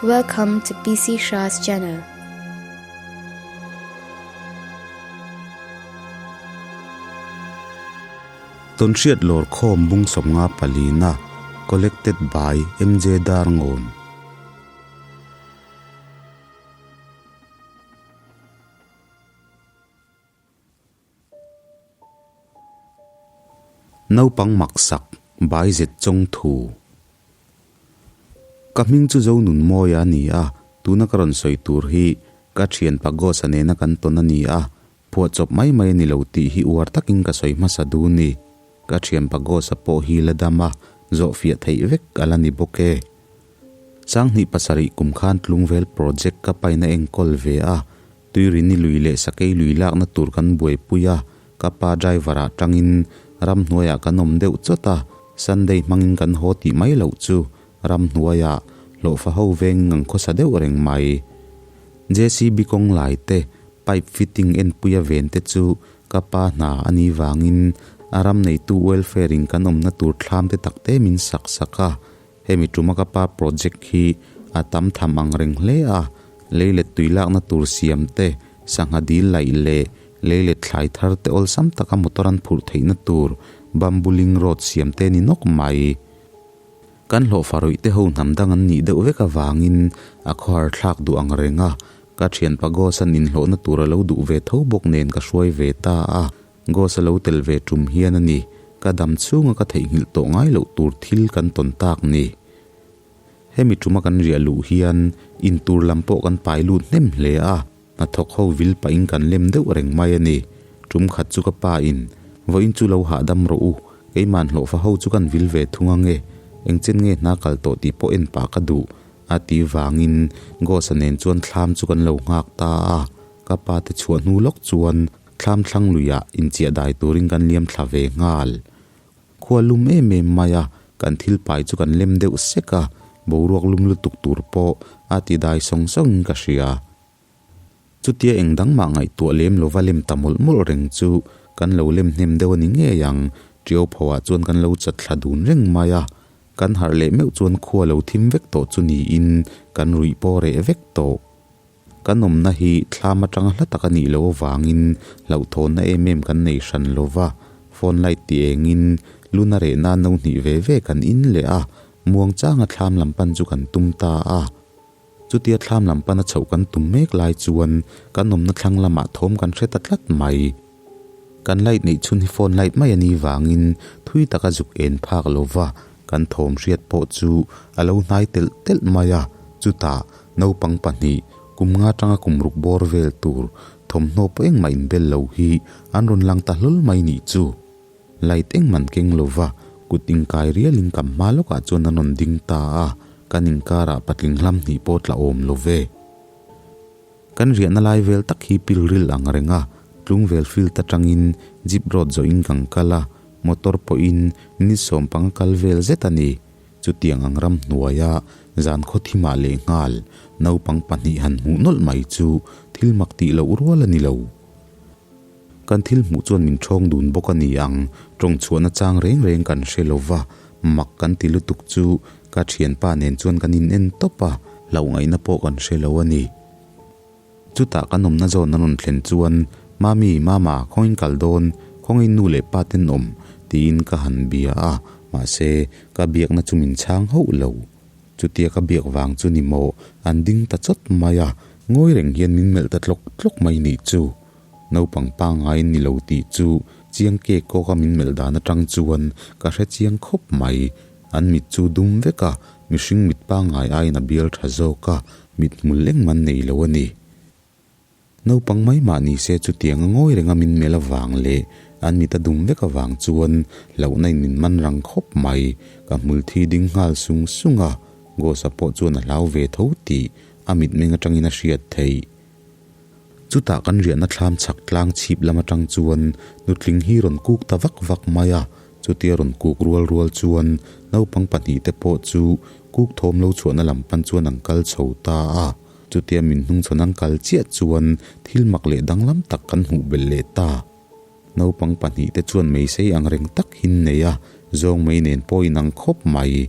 Welcome to PC Shah's channel. Tawnhriat lawrkhawm bung sawmnga palina Collected by MJ Darngawn. Naupang maksak bai zet chawng thu. Ka hming chu Zonunmawia a ni a, tuna ka rawn sawi tur hi ka thian Pagosa nena kan tawn a ni a, phuahchawp mai mai a ni lo tih hi uar takin ka sawi hmasa dun ni. Ka thian Pagosa pawh hi la dam a, zawhfiah theih vek a la ni bawk e. Sanghnih pasarih kum khan Tlungvel Project ka paina enkawl ve a, Tuirini lui leh sakei lui lakna tur kan buaipui a, ka pa driver ah tangin ramhnuaiah kan awm deuh chawt a, Sunday hmangin kan haw tih mai loh chu ramhnuaiah hlawhfa ho vengin an khawsa deuh reng mai. JCB kawng lai te, pipe fitting enpuia ven te chu ka pa hna a nih vangin a ram neitu welfare in kan awmna tur thlam te takte min sak sak a, Hemi tuma ka pa project hi a tam tham ang reng hle a, leilet tui lakna tur siam te, sangha dil laih leh leilet thlai thar te awlsam taka motor an phurh theihna tur bamboo link road siam te ni nawk mai. Kan hlawhfa rawih te ho hnam dang an nih deuh vek avangin a khawhar thlak duh ang reng a, ka thianpa Gos-a'n inhlawhna tur a lo duh ve tho bawk nen ka hruai ve ta a. Gos a lo tel ve tum hian a ni, ka dam chhunga ka theihnghilh tawh ngai loh tur thil kan tawn tak ni. Hemi tuma kan riah luh hian in tur lam pawh kan pai lut hnem hle a, hnathawk ho vil pahin kan lem deuh reng mai a ni. Tum khat chu ka pa in, Vawiin chu lo hahdam rawh u, keiman hlawhfa ho chu kan vil ve thung ange, engchen nge hna kal tawh tih pawh en pah ka duh, a ti vangin Gos-a nen chuan thlam chu kan lo nghak ta a, ka pa te chhuah hnu lawk chuan Thlam thlang luiah inchiah dai turin kan liam thla ve nghal. Khua lum em em mai a, kan thil pai chu kan lem deuh sek a, boruak lum lutuk tur pawh a ti dai sawng sawngin ka hria. Chutia eng dang mah ngaihtuah lem lova lem ta mawlh mawlh reng chu kan lo lem hnem deuh a ni ngei ang, Ṭio phoah chuan kan lo chat thla dun reng mai a, kan harh leh meuh chuan khua lo thim vek tawh chu niin kan ruih pawh reh vek tawh. Kan awmna hi thlam atanga hla tak a nih loh avangin hlauhthawnna em em kan nei hran lo va, phone light ti engin luna rehna no hnih ve ve kan in leh a, muang changa thlam lam pan chu kan tum ta a. Chutia thlam lam pana chhoh kan tum mek lai chuan kan awmna thlang lamah thawm kan hre ta tlat mai. Kan light neih chhun hi phone light mai a nih vangin thui taka zuk en phak lo va, kan thawm hriat pawh chu a lo hnai telh telh mai a, chutah naupang pahnih kum nga tanga kum ruk bawr vel tur thawmhnaw pawh engmah inbel lo hi an rawn lang ta hlawl mai nih chu. Light engmah an keng lo va, kut inkai rialin kam hma lawkah chuan an rawn ding ta a, kan inkarah patling hlam hnih pawh tla awm lo ve. Kan riahna lai vel tak hi pilril ang reng a, Tlungvel field atangin jeep road zawhin kan kal a, motor pawhin minute sawmpanga kal vel zet a ni. Chutiang ang ram hnuaia zan khaw thimah lehnghal naupang pahnih han hmuh nawlh mai chu thil mak tih loh rual a ni lo. Kan thil hmuh chuan min ṭhawng dun bawk a ni ang, ṭawng chhuahna chang reng reng kan hre lo va, mak kan ti lutuk chu ka ṭhianpa nen chuan kan in en tawp a, hlauh ngaihna pawh kan hre lo a ni. Chutah kan awmna zawn an rawn thlen chuan, Mami, Mama, khawngin kal dawn, khawngin nu leh pa ten awm, tiin ka han bia a, mahse, ka biakna chu min chhang hauh lo. Chutia ka biak vang chu ni maw, an ding ta chawt mai a, ngawi reng hian min melh ta tlawk tlawk mai nih chu. Naupang pangaiin ni lo tih chu chiang kek kawka min melh dan atang chuan ka hre chiang khawp mai. An mit chu dum vek a, mihring mit pangai aiin a bial tha zawk a, mit hmul engmah an nei lo a ni. Naupang mai mah ni se chutiang a ngawi renga min melh avang leh an mit a dum vek avang chuan hlauhna in min man rang khawp mai. Ka hmul thi ding nghal sung sung a, Gos-a pawh chuan a hlau ve tho tih a mitmeng atangin a hriat theih. Chutah kan riahna thlam chhak tlang chhip lam atang chuan nutling hi rawn kuk ta vak vak mai a, chutia rawn kuk rual rual chuan naupang pahnih te pawh chu kuk thawm lo chhuahna lam pan chuan an kal chho ta a. Chutia min hnungchhawn an kal chiah chuan thil mak leh danglam tak kan hmuh belh leh ta. Naupang pahnih te chuan meisei ang reng tak hin nei a, zawng mei nen pawh inang khawp mai.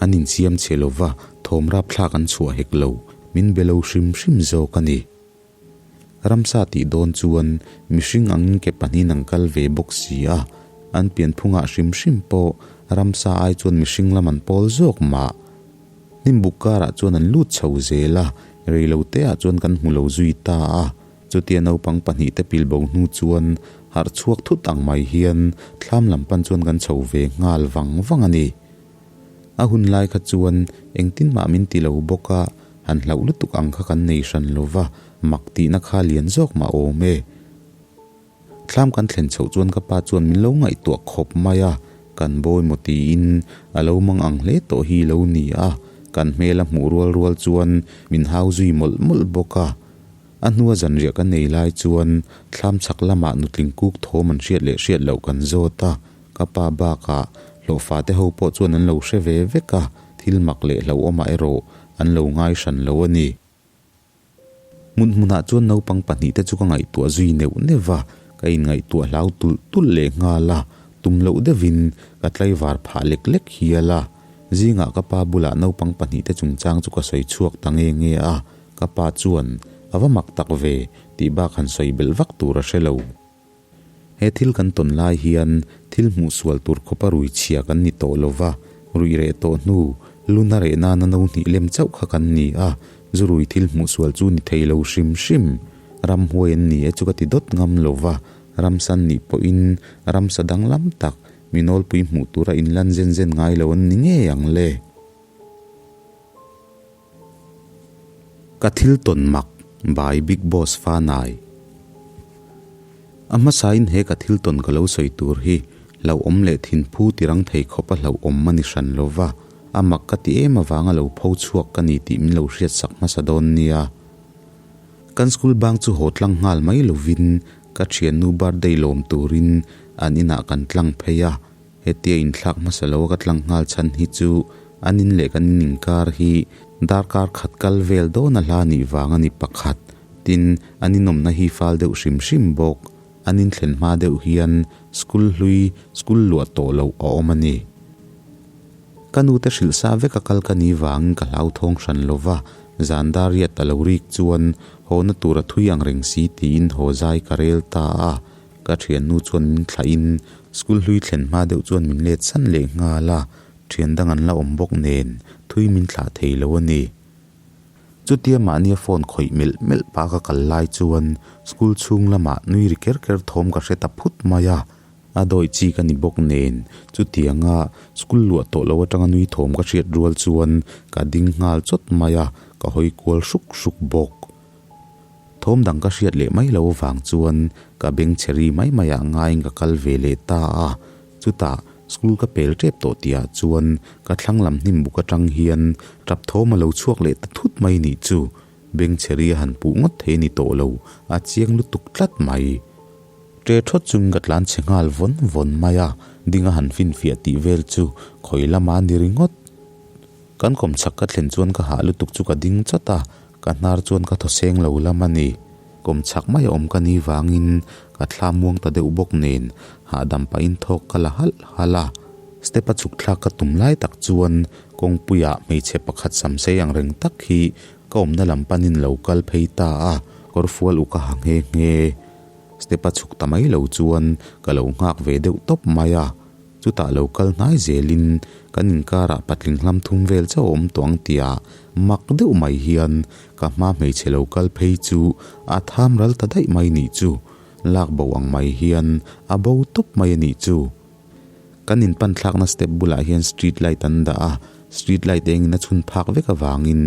An insiam chhe lova. Thawm rapthlak an chhuah hek lo, min be lo hrim hrim zawk a ni. Ramsa tih dawn chuan mihring angin ke pahnihin an kal ve bawk si a, an pianphungah hrim hrim pawh ramsa ai chuan mihring lam an pawl zawk mah. Hnimbuk karah chuan an lut chho zel a, reiloteah chuan kan hmu lo zui ta a. Chutia naupang pahnihte pilbo hnu chuan harh chhuak thut ang mai hian thlam lam pan chuan kan chho ve nghal vang vang a ni. A hun lai kha chuan engtin mah min ti lo bawk a, han hlauh lutuk ang kha kan nei hran lo va, mak tihna kha lian zawk mah awm e. Thlam kan thlen chhoh chuan ka pa chuan min lo ngaihtuah khawp mai a, kan bawi maw tiin a lo mang ang hle tawh hi lo ni a, kan hmel a hmuh rual rual chuan min hau zui mawlh mawlh bawk a. A hnua zanriah kan nei lai chuan thlam chhak lamah nutling kuk thawm an hriat leh hriat loh kan zawt a, ka pa bakah hlawhfa te ho pawh chuan an lo hre ve vek a, thil mak leh hlauhawmah erawh an lo ngai hran lo a ni. Hmun hmunah chuan naupang pahnihte chu ka ngaihtuah zui neuh neuh va, ka inngaihtuah hlau tulh tulh leh nghal a, tum loh deuhin ka tlaivar phah lek lek hial a. Zingah ka pa bulah naupang pahnihte chungchang chu ka sawi chhuak ta nge nge a, ka pa chuan, A va mak tak ve, tih bak han sawi belh vak tur a hre lo. He thil kan tawn lai hian thil hmuh sual tur khawpa rui chhia kan ni tawh lo va, ruih reh tawh hnu, luna reh nana no hnih lem chauh kha kan ni a, zu rui thil hmuh sual chu ni thei lo hrim hrim. Ramhuai an ni e chu ka ti dawt ngam lo va, ramsan nih pawhin ramsa danglam tak, mi nawlpui hmuh tura inlan zen zen ngai lo an ni ngei ang le. Ka thil tawn mak by Big Boss Fanai. A hmasain he ka thil tawn ka lo sawi tur hi hlauhawm leh thinphu tirang thei khawp a hlauhawm a ni hran lo va, a mak ka ti em avanga lo pho chhuak ka ni tih min lo hriatsak hmasa dawn nia. Kan school bang chu haw tlang nghal mai lovin ka thiannu birthday lawm turin an inah kan tlang phei a, Hetia inthlak hmasa lo a ka tlang nghal chhan hi chu an in leh kan in inkar hi darkar khat kal vel dawn a hla nih vang a ni pakhat. Tin, an inawmna hi fal deuh hrim hrim bawk. An inthlen hma deuh hian school hlui, school luah tawh loh a awm a ni. Ka nute hrilh sa vek a kal ka ni vangin ka hlauthawng hran lo va, zan dar riat a lo rik chuan hawna tur a thui ang reng si tiin haw zai ka rel ta a. Ka thiannu chuan min thlahin school hlui thlen hma deuh chuan min let san leh nghal a, thian dang an la awm bawk nen thui min thlah thei lo a ni. Chutia mahnia phone khawih melh melh pa ka kal lai chuan school chhung lamah nui ri ker ker thawm ka hre ta phut mai a, a dawi chi ka ni bawk nen chutianga school luah tawh lo atanga nui thawm ka hriat rual chuan ka ding nghal chawt mai a, ka hawi kual hruk hruk bawk. Thawm dang ka hriat leh mai lo avang chuan ka beng chhe ri mai mai ah ngaiin ka kal ve leh ta a, chutah school ka pel tep tawh tih ah chuan ka thlang lam hnim buk atang hian tap thawm a lo chhuak leh ta thut mai nih chu, beng chhe ri a han puh ngawt thei a ni tawh lo, a chiang lutuk tlat mai. Ṭe ṭhawt chungin ka tlan chhe nghal vawn vawn mai a, ding a han finfiah tih vel chu khawi lama ni ringawt. Kan kawmchhak ka thlen chuan ka hah lutuk chu ka ding chawt a, Ka hnar chuan ka thaw seng lo lam a ni. Kawmchhak mai a awm ka ni vangin ka thla muang ta deuh bawk nen hahdam pahin thawk ka la halh halh a. Step a chhuk thlak ka tum lai tak chuan kawngpuiah hmeichhe pakhat sam sei ang reng tak hi ka awmna lam panin lo kal phei ta a, kawrfual uk a ha nghe nghe. Step a chhuk ta mai lo chuan ka lo nghak ve deuh tawp mai a. Chutah lo kal hnai zelin kan inkarah patling hlam thum vel chauh a awm tawh ang tia mak deuh mai hian ka hma hmeichhe lo kal phei chu a tham ral ta daih mai nih chu, lak bo ang mai hian a bo tawp mai a nih chu. Kan inpan thlakna step bulah hian street light an dah a, street light engin a chhun phak vek avangin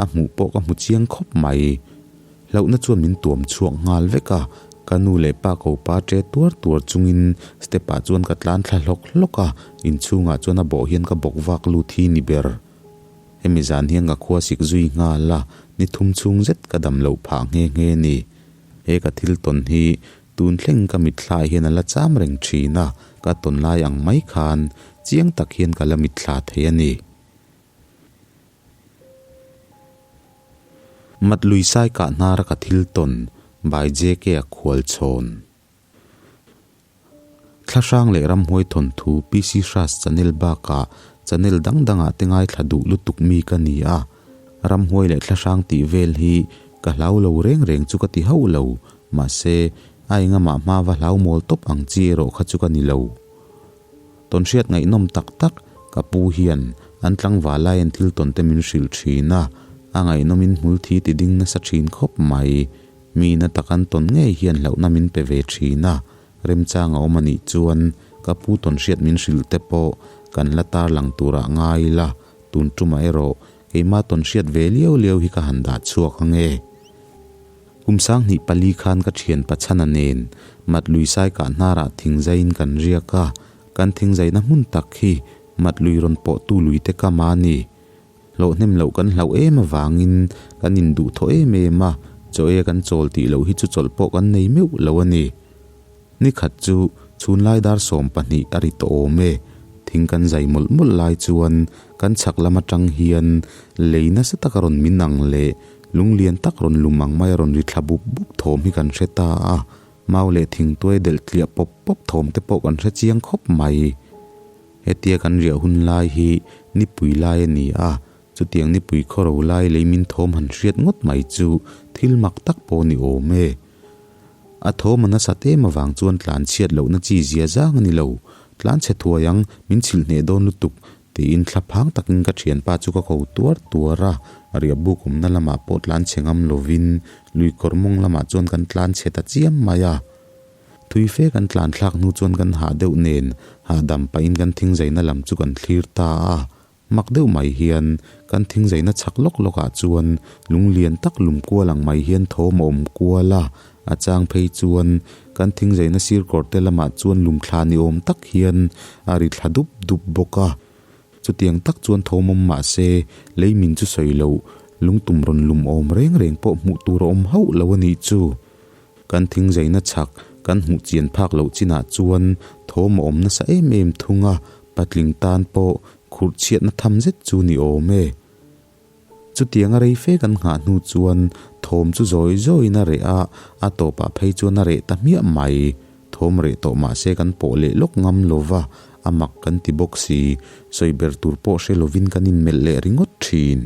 a hmuh pawh ka hmu chiang khawp mai. Hlauhna chuan min tuam chhuak nghal vek a, ka nu leh pa ko pa ṭe tuar tuar chungin step ah chuan ka tlan thla hlawk hlawk a, inchhungah chuan a bawh hian ka bawk vak lut hi ni ber. Hemi zan hian ka khua sik zui nghal a, ni thum chhung zet ka dam loh phah nghe nghe ni. He ka thil tawn hi tun thleng ka mitthla hian a la cham reng thin a, ka tawn lai ang mai khan chiang tak hian ka la mitthla thei a ni. Mat lui sai kah hnara ka thil tawn by JK a khual chhawn. Thlahrang leh ramhuai thawnthu PC Hras channel bakah Channel dang dangah te ngaithla duh lutuk mi ka ni a, ramhuai leh thlahrang tih vel hi ka hlau lo reng reng chu ka ti hauh lo, mahse, a engamah hma va hlau mawl tawp ang chi erawh kha chu ka ni lo. Tawnhriat ngaihnawm tak tak ka pu hian an tlangval lai an thil tawn te min hrilh thin a, a ngaihnawmin hmul thi ti ding nasa thin khawp mai. Mi na tak an tawn ngei hian hlauhna min pe ve thin a, remchang a awm a nih chuan ka pu tawnhriat min hrilh te pawh kan la tarlang turah ngai ila, tun tumah erawh keimah tawnhriat ve liau liau hi ka han dah chhuak ange. Kum 2004 khan ka thian Pachhana nen Matlui Saikah hnarah thingzaiin kan riak a, kan thingzaina hmun tak hi Matlui rawn pawhtu lui te kam a ni. Hlawhhnem loh kan hlauh em avangin kan induhthawh em em a, chaw ei a kan chawl tih loh hi chu chawlh pawh kan nei meuh lo a ni. Ni khat chu chhunlai dar 12 a ri tawh awm e. Thing kan zai mawlh mawlh lai chuan kan chhak lam atang hian lei nasa taka rawn min ang leh lung lian tak rawn lum ang mai a rawn ri thla bup bup thawm hi kan hre ta a. Mau leh thingtuai delh tliah pawp pawp thawm te pawh kan hre chiang khawp mai. Hetia kan riah hun lai hi nipui lai a ni a, chutiang nipui khawro lai lei min thawm han hriat ngawt mai chu thil mak tak pawh ni awm e. A thawm a nasat em avang chuan tlan chhiat lohna chi zia zang a ni lo. Tlan chhe thuai ang, min chhilh hneh dawn lutuk, tiin thla phang takin ka thianpa chu ka ko tuar tuar a. Riah buk awmna lamah pawh tlan chhe ngam lovin lui kawr mawng lamah chuan kan tlan chhe ta chiam mai a. Thui fe kan tlan thlak hnu chuan kan hah deuh nen hahdam pahin kan thingzaina lam chu kan thlir ta a. Mak deuh mai hian kan thingzaina chhak lawk lawkah chuan lung lian tak lum kual ang mai hian thawm a awm kual a, a chang phei chuan kan thingzaina sir kawr te lamah chuan lum thla ni awm tak hian a ri thla dup dup bawk a. Chutiang tak chuan thawm awm mah se lei min chu sawi loh lung tum rawn lum awm reng reng pawh hmuh tur a awm hauh lo a nih chu. Kan thingzaina chhak kan hmuh chian phak loh chinah chuan thawm a awm nasa em em thung a, patling tan pawh khurh chhiatna tham zet chu ni awm e. Chutianga rei fe kan nghah hnu chuan thawm chu zawi zawiin a reh a, a tawpah phei chuan a reh ta hmiah mai. Thawm reh tawh mah se kan pawh leh lawk ngam lo va, a mak kan ti bawk si, sawi ber tur pawh hre lovin kan inmelh leh ringawt thin.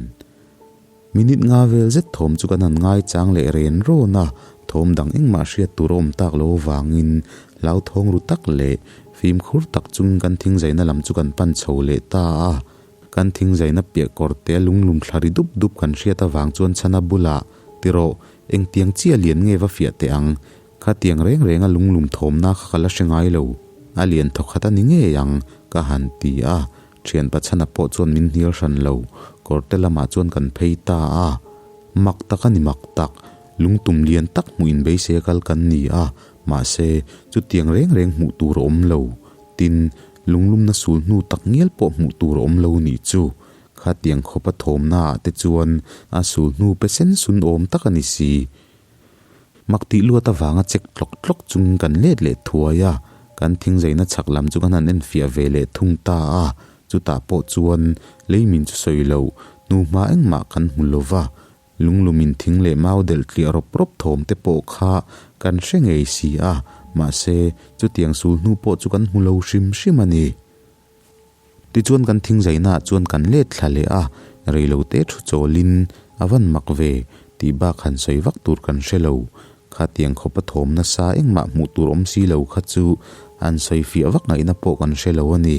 Minute nga vel zet thawm chu kan han ngaichang leh ren rawn a, thawm dang engmah hriat tur a awm tak lo avangin hlauthawng ru tak leh fimkhur tak chungin kan thingzaina lam chu kan pan chho leh ta a. Kan thingzaina piah kawr te a lunglum thla ri dup dup kan hriat avang chuan chhana bulah, Tirawh, engtiang chiah lian nge va fiah teh ang? Khatiang reng reng a lunglum thawmna kha ka la hre ngai lo, a lian thawkhat a ni ngei ang, ka han ti a. Thian Pachhana pawh chuan min hnial hran lo, kawrte lamah chuan kan phei ta a. Mak tak a ni mak tak, lungtum lian tak hmuh inbeisei a kal kan ni a, mahse, chutiang reng reng hmuh tur a awm lo. Tin, lunglumna sul hnu tak ngial pawh hmuh tur a awm lo nih chu. Khatiang khawpa thawmnaah te chuan a sul hnu pe sen sun awm tak a ni si. Mak tih luat avanga chek tlawk tlawk chungin kan let leh thuai a, kan thingzaina chhak lam chu kan han enfiah ve leh thung ta a, chutah pawh chuan lei min chu sawi loh, hnuhma engmah kan hmu lo va, lunglumin thing leh mau delh tliah rawp rawp thawm te pawh kha kan hre ngei si a, mahse chutiang sul hnu pawh chu kan hmu lo hrim hrim a ni. Tichuan kan thingzainaah chuan kan let thla leh a, reilote thu chawlin a van mak ve tih bak han sawi vak tur kan hre lo. Khatiang khawpa thawm nasa engmah hmuh tur awm si lo kha chu han sawi fiah vak ngaihna pawh kan hre lo a ni.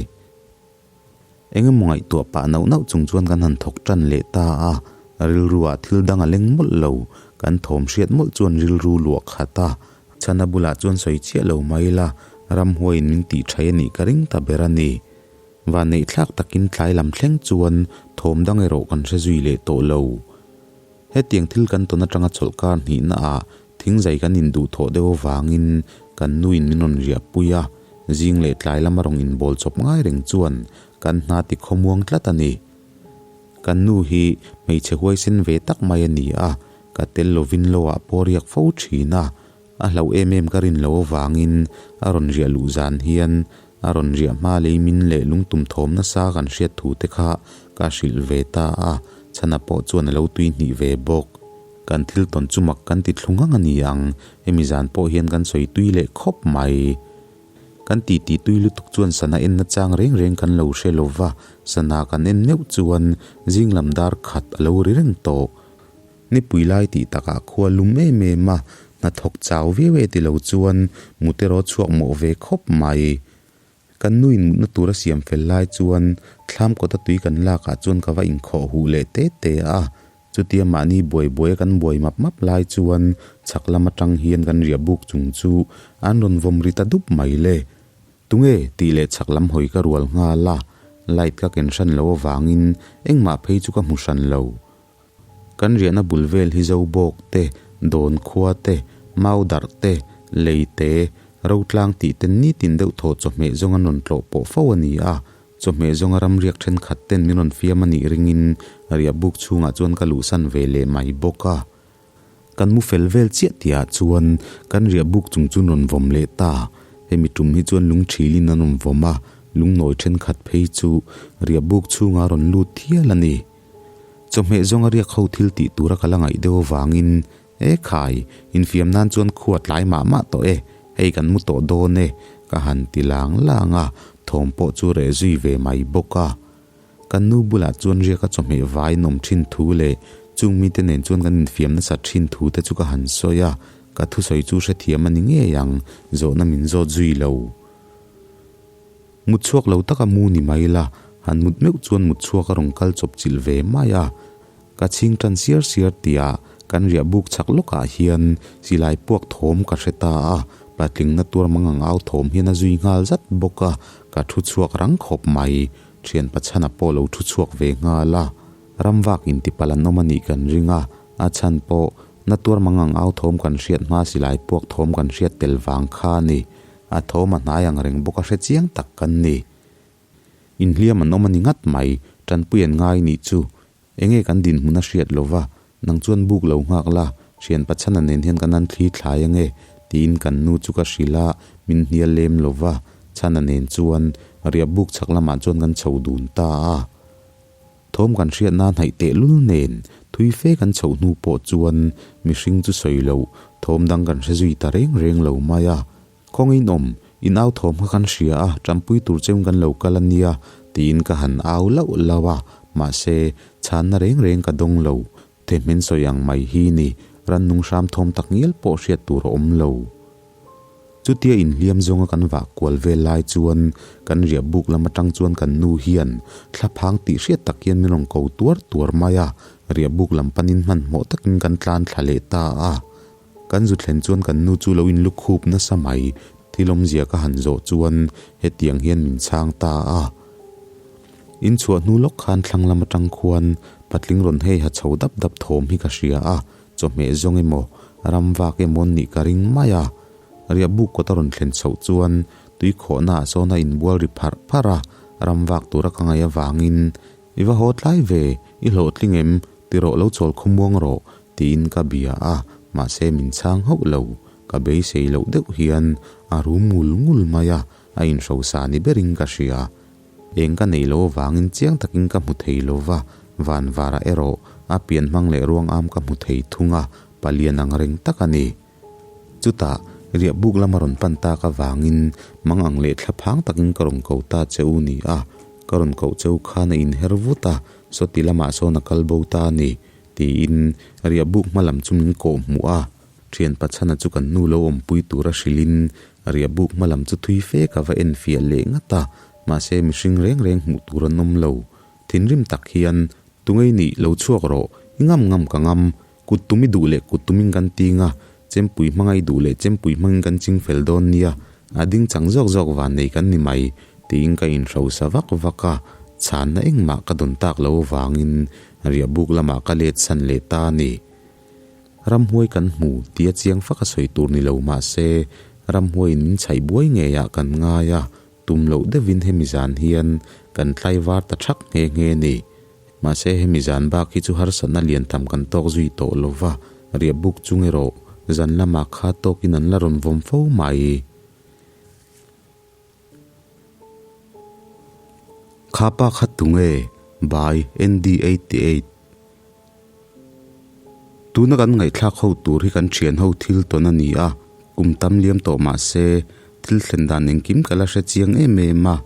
Engemaw ngaihtuah pah nauh nauh chung chuan kan han thawk tan leh ta a, rilruah thil dang a leng mawlh lo, kan thawm hriat mawlh chuan rilru luah khat a, Chhana bulah chuan sawi chiah lo mai ila, ramhuaiin min tih thai a nih ka ring ta ber a ni. Vanneih thlak takin tlai lam thleng chuan thawm dang erawh kan hre zui leh tawh lo. Hetiang thil kan tawn atanga chawlhkar hnihna ah thingzai kan induh thawh deuh avangin kan nuin min rawn riahpui a, zing leh tlai lama rawn inbawl chawp ngai reng chuan kan hna ti khawmuang tlat a ni. Kan nu hi hmeichhe huaisen ve tak mai a ni a, Ka tel lovin lo ah pawh riak fo thin a, a hlauh em em ka rin loh avangin a rawn riah luh zan hian a rawn riah hma lei min leh lungtum thawm nasa kan hriat thu te kha ka hrilh ve ta a, chhana pawh chuan a lo tui hnih ve bawk. Kan thil tawn chu mak kan ti thlu ngang a ni ang, hemi zan pawh hian kan sawi tui leh khawp mai. Kan titi tui lutuk chuan sana en nachang reng reng kan lo hre lo va, sana kan en meuh chuan zing lam dar khat a lo ri reng tawh. Nipui lai tih takah khua lum em em a, hnathawk chau viau e ti lo chuan mut erawh chhuak mawh ve khawp mai. Kan nuin mutna tura siam fel lai chuan thlam kawta tui kan lakah chuan ka va inkhawh huh leh te te a, chutia mahni buai buaia kan buai map map lai chuan chhak lam atang hian kan riah buk chung chu an rawn vawm ri ta dup mai le. Tunge? tih leh chhak lam hawi ka rual nghal a, light ka ken hran lo avangin engmah phei chu ka hmu hran lo. Kan riahna bul vel hi Zobawk te, Dawn khua te, Mau darh te, Lei te, Rotlang tih te nitin deuh thaw chawhmeh zawng an rawn tlawh pawh fo a ni a. Chawhmeh zawnga ramriak thenkhat ten min rawn fiam a nih ringin riah buk chhungah chuan ka luhsan ve leh mai bawk a. Kan mu fel vel chiah tihah chuan kan riah buk chung chu an rawn vawm leh ta. Hemi tum hi chuan lung thilin an rawn vawm a, lungnawi thenkhat phei chu riah buk chhungah a rawn lut thial a ni. Chawhmeh zawnga riak ho thil tih tura ka la ngaih deuh avangin, E khai, infiam nan chuan khua tlai mah mah tawh e, hei kan mu tawh dawn e, ka han ti lang lang a, thawm pawh chu reh zui ve mai bawk a. Kan nu bulah chuan riaka chawhmeh vai an awm thin thu leh chung mite nen chuan kan infiam nasat thin thu te chu ka han sawi a, ka thusawi chu hrethiam a ni ngei ang, zawhna min zawt zui lo. Mut chhuak lo taka mu ni mai la, han mut meuh chuan mut chhuak a rawn kal chawp chilh ve mai a. Ka chhing tan siar siar tia kan riah buk chak lawkah hian silai puak thawm ka hre ta a, patling na tuar mang ang au thawm hian a zui nghal zat bawk a, ka thu chhuak rang khawp mai. Thian pachhana pawh lo thu chhuak ve nghal a, ramvak intipalh an awm a nih kan ring a, a chhan pawh na tuar mang ang au thawm kan hriat hma silai puak thawm kan hriat tel vang kha a ni. A thawm a hnai ang reng bawk a hre chiang tak kan ni. Inhliam an awm a ni ngat mai, tanpui an ngai nih chu. Enge kan dinhmun a hriat lo va, nang chuan buk lo nghak la, thian pachhana nen hian kan an thli thlai ange, tiin kan nu chu ka hrilh a, min hnial lem lo va, chhana nen chuan riah buk chhak lamah chuan kan chho dun ta a. Thawm kan hriat nan haih tehlul nen thui fe kan chhoh hnu pawh chuan mihring chu sawi loh thawm dang kan hre zui ta reng reng lo mai a. Kawngin awm, in au thawm kha kan hria a, tanpui tur cheu kan lo kal a nia tiin ka han au lauh lauh a, mahse chhanna reng reng ka dawng lo. Thehmen sawi ang mai hi ni, rannung hram thawm tak ngial pawh hriat tur a awm lo. Chutia inhliam zawnga kan vah kual vel lai chuan kan riah buk lam atang chuan kan nu hian thlaphang tih hriat tak hian min rawn ko tuar tuar mai a, riah buk lam panin hmanhmawh takin kan tlan thla leh ta a. Kan zu thlen chuan kan nu chu lo inlu khup nasa mai, thil awmzia ka han zawh chuan hetiang hian min chhang ta a. In chhuah hnu lawk khan thlang lam atang khuan patling rawn hei ha chho dap dap thawm hi ka hria a, Chawhmeh zawng emaw, ram vak emaw an nih ka ring mai a. Riah buk kawt a rawn thlen chhoh chuan tui khawhna ah sawn a inbual ri pharh pharh a, ram vak tura ka ngaih avangin, I va haw tlai ve, i hlawhtling em? Ti rawh lo chawl khawmuang rawh, tiin ka bia a, mahse min chhang hauh lo. Ka beisei loh deuh hian a rum ngul ngul mai a, a inhrosa ni berin ka hria. Eng ka neih loh avangin chiang takin ka hmu thei lo va, van varah erawh a pian hmang leh ruang am ka hmu thei thung a, palian ang reng tak a ni. Chutah, riah buk lama rawn pan tak avangin mang ang leh thla phang takin ka rawn ko ta che u ni a, ka rawn koh che u khan a inher vut a, sawti lamah sawn a kal bo ta a ni, tiin riah buk hma lam chu min kawh hmuh a. Thian pachhana chu kan nu lo awmpui tura hrilhin riah buk hma lam chu thui fe ka va en fiah leh ngat a, mahse mihring reng reng hmuh tur an awm lo. Thinrim tak hian, Tungei nih lo chhuak rawh, i ngam ngam ka ngam, kut tum i duh leh kut tumin kan ting a, chempui hmanga i duh leh chempui hmangin kan ching fel dawn nia, a ding chang zawk zawk van nei kan ni mai, tiin ka inhrosa vak vak a, chhanna engmah ka dawn tak lo avangin riah buk lamah ka let san leh ta a ni. Ramhuai kan hmu tia chiang fak a sawi tur ni lo mah se, ramhuaiin min chhaih buai ngeiah kan ngai a, tum loh deuhin hemi zan hian kan tlai var ta thak nghe nghe ni. Mahse hemi zan bak hi chu harsatna lian tham kan tawk zui tawh lo va, riah buk chung erawh zan lamah kha tawkin an la rawn vawm fo mai. Kha pa kha tunge? By ND88. Tuna kan ngaihthlak ho tur hi kan thian ho thil tawn a ni a, kum tam liam tawh mah se, Thil thlen dan engkim ka la hre chiang em em a,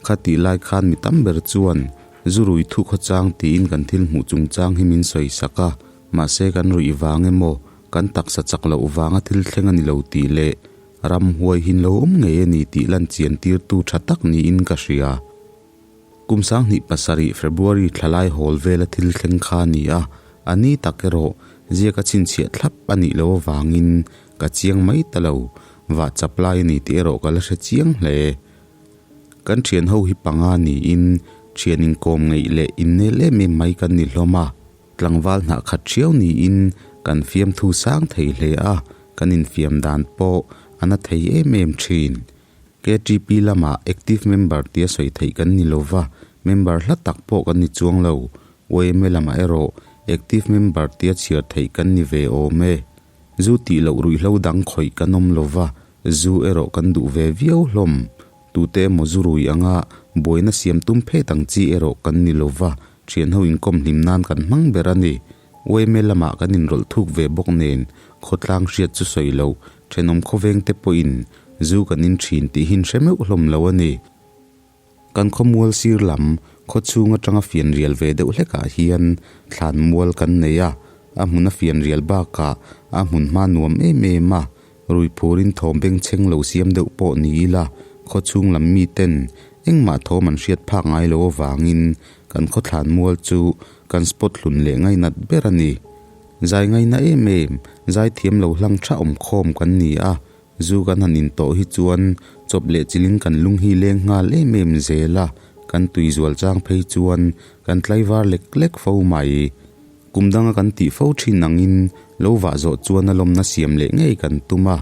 khatih lai khan mi tam ber chuan zu rui thu khawchang tiin kan thil hmuh chungchang hi min sawi sak a, mahse kan ruih vang emaw kan taksa chak loh vanga thil thleng a ni lo tih leh ramhuai hin lo awm ngei a ni tih lan chian tirtu tha tak niin ka hria. Kum 2007 February thlalai hawl vela thil thleng kha a ni a, a ni tak erawh ziaka chhinchhiah thlap a nih loh avangin ka chiang mai ta lo, vah chap lai a ni tih erawh ka la hre chiang hle. Kan thian ho hi panga niin thian inkawm ngeih leh innel em em mai kan ni hlawm a, tlangval hnah khat thiau niin kan fiamthu sang thei hle a, kan infiam dan pawh a na thei em em thin. KTP lamah active member tia sawi theih kan ni lo va, member hla tak pawh kan ni chuang lo. Yma lamah erawh active member tia chhiar theih kan ni ve awm e. Zu tih loh ruihhlo dang khawih kan awm lo va, zu erawh kan duh ve viau hlawm. Tute emaw zu rui anga buaina siam tum phet ang chi erawh kan ni lo va, thianho inkawm hlim nan kan hmang ber a ni. Yma lamah kan inrawlh thuk ve bawk nen khawtlang hriat chu sawi loh Thenawm khawvengte pawhin zu kan in thin tih hi hre meuh hlawm lo a ni. Kan khawmual sir lam khaw chhung atanga fianrial ve deuh hlekah hian thlan mual kan nei a, a hmun a fianrial bakah a hmun hma nuam em em a, rui phurin thawm bengchheng lo siam deuh pawh ni ila khaw chhung lam miten engmah thawm an hriat phak ngai lo avangin kan khaw thlan mual chu kan spot hlun leh ngainat ber a ni. Zai ngaina em em, zai thiam lo hlang tha awm khawm kan ni a, zu kan han in tawh hi chuan chawp leh chilin kan lung hi leng nghal em em zel a, kan tui zual chang phei chuan kan tlaivar lek lek fo mai. Kum danga kan tih fo thin angin lo vah zawh chuan a lawmna siam leh ngei kan tum a,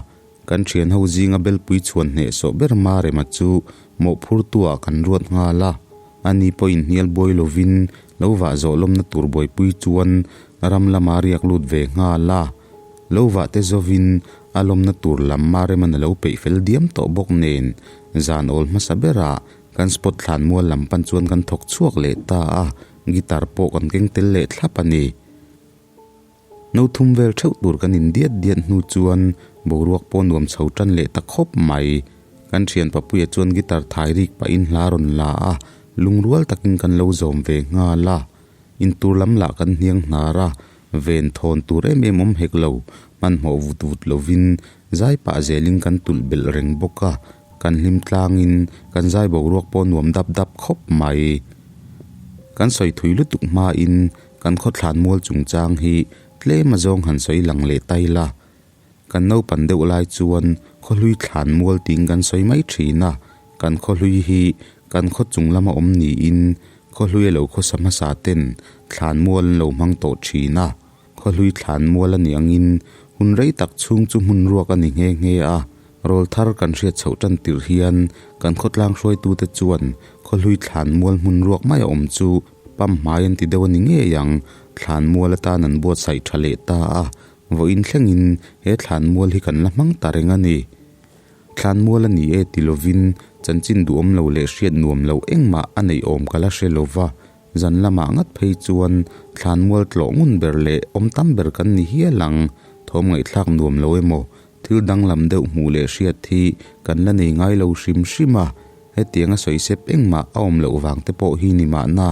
kan thian ho zinga belpui chhuan hnehsawh ber Marema chu mawhphurtu ah kan ruat nghal a. Ani pawhin hnial buai lovin lo vah zawh lawmna tur buaipui chuan ram lama riak lut ve nghal a. Lo vah te zawin a lawmna tur lam Mareman a lo peih fel diam tawh bawk nen zan awl hmasa berah kan spot thlan mual lam pan chuan kan thawk chhuak leh ta a, guitar pawh kan keng tel leh thlap a ni. No thum vel theuh tur kan in diat diat hnu chuan boruak pawh nuam chho tan leh ta khawp mai. Kan thian papuia chuan guitar thai rik pahin hla rawn la a, lungrual takin kan lo zawm ve nghal a. Intur lam lah kan hniang hnar a, ven thawn tur em em awm hek lo, hmanhmawh vut vut lovin zai pah zelin kan tulh belh reng bawk a, kan hlim tlangin kan zai boruak pawh nuam dap dap khawp mai. Kan sawi thui lutuk hmain Kan khawthlan mual chungchang hi tlem a zawng han sawi lang leh ta ila. Kan naupan deuh lai chuan khawhlui thlan mual tiin kan sawi mai thin a, kan khawhlui hi kan khaw chung lama awm niin khawhlui a lo khawsa hmasa ten thlan mual an lo hmang tawh thin a. Khawhlui thlan mual a nih angin hun rei tak chhung chu hmun ruak a ni nghe nghe a. Rawl thar kan hriat chhoh tan tirh hian kan khawtlang hruaitute chuan khawhlui thlan mual hmun ruak mai a awm chu Pam hmai an ti deuh a ni ngei ang, thlanmual atan an buatsaih tha leh ta a, vawiin thlengin he thlanmual hi kan la hmang ta reng a ni. Thlanmual a ni e ti lovin chanchin duhawm lo leh hriat nuam lo engmah a neih awm ka la hre lova, zan lamah ngat phei chuan thlanmual tlawh ngun ber leh awm tam ber kan ni hial ang, thawm ngaihthlak nuam lo emaw thil danglam deuh hmuh leh hriat hi kan la nei ngai lo hrim hrim a. Hetianga sawi sep engmah a awm loh vang te pawh hi ni mahna,